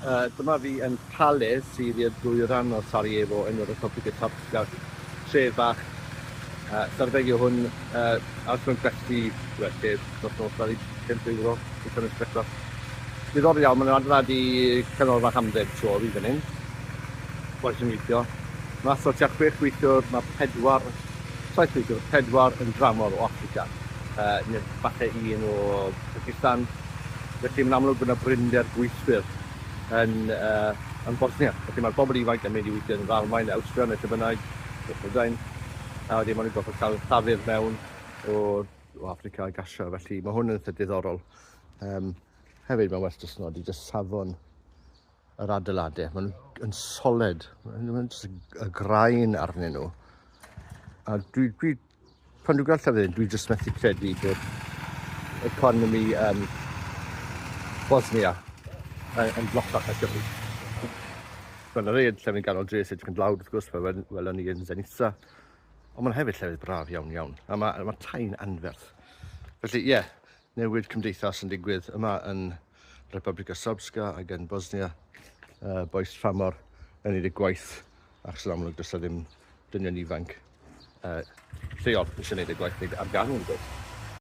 Dyma fi yn Pale, sydd i'r dwyran o Sarajevo yn yr Republika Srpska, tref bach. Sarfeg yw hwn, aros mewn gwesty, wel, lle dros nos fel i 5 euro i cynnwys brecwast. Diddorol iawn, maen nhw'n adeiladu canolfan hamdden tu ôl i fan hyn. Bois yn gweithio. Mas o tua chwech gweithiwr, mae pedwar, saith gweithiwr, pedwar yn dramor o Affrica. Neu falle un o Pakistan. Felly mae'n amlwg bod yna brinder gweithwyr yn, yn Bosnia. Felly mae'r bobl ifanc yn mynd i weithio yn yr Almaen, Awstria neu lle bynnag, neu Prydain. A wedyn maen nhw'n gorfod cael llafur mewn o, o Affrica ac Asia. Felly mae hwn yn eitha diddorol. Um, hefyd mae'n werth jyst nodi jyst safon yr adeiladau. Maen nhw yn soled. Maen nhw'n jyst y graen arnyn nhw. A dwi, dwi, pan dwi'n gweld llefydd hyn, dwi jyst methu credu bod economi um, Bosnia yn, yn blocach na Cymru. Mae yna rei llefydd ganol dre sy'n edrych yn dlawd wrth gwrs, fel welon ni yn Zenica. Ond mae'n hefyd llefydd braf iawn iawn. A mae, mae tai'n anferth. Felly ie, yeah, newid cymdeithas yn digwydd yma yn Republika Srpska ac yn Bosnia. Bois tramor yn neud y gwaith achos yn amlwg does 'na ddim dynion ifanc uh, lleol eisiau neud y gwaith neu ar gael nhw'n gwaith.